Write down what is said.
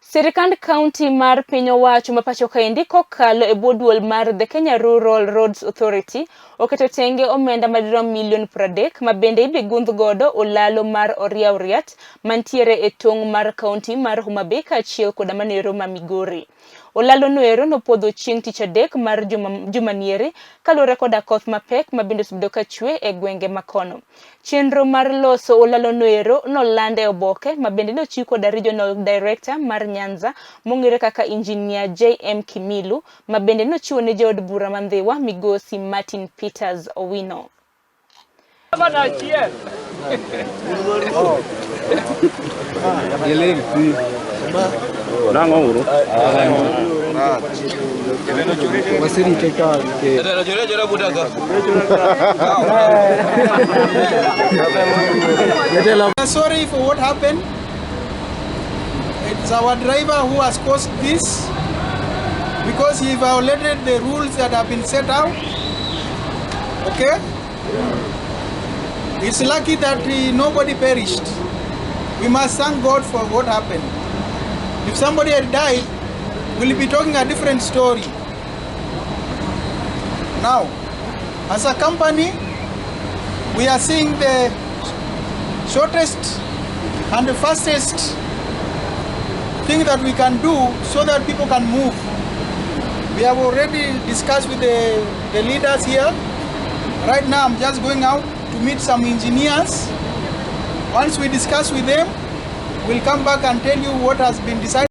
Sirikand kaunti mar piny owacho ma pacho kaendi kokalo e bwo duol mar The Kenya Rural Roads Authority oketo tenge omenda madirom milion 30 ma bende ibigundh godo olalo mar Oriawriat mantiere e tong' mar kaunti mar Homa Bay kaachiel koda manero ma Migori. Olalo noero nopodho chieng' tich adek mar juma nieri kaluwore koda koth mapek ma bende osebedo ka chwe e gwenge makono. Chenro mar loso olalo noero noland e oboke ma bende nochiw koda Regional Director mar Nyanza mong'ere kaka Engineer JM Kimilu ma bende nochiwo ne jaod bura ma Ndhiwa Migosi Martin Peters Owino. Sorry for what happened. It's our driver who has caused this because he violated the rules that have been set out. Okay? It's lucky that nobody perished. We must thank God for what happened. If somebody had died, we'll be talking a different story. Now, as a company, we are seeing the shortest and the fastest thing that we can do so that people can move. We have already discussed with the leaders here. Right now, I'm just going out to meet some engineers. Once we discuss with them, we'll come back and tell you what has been decided.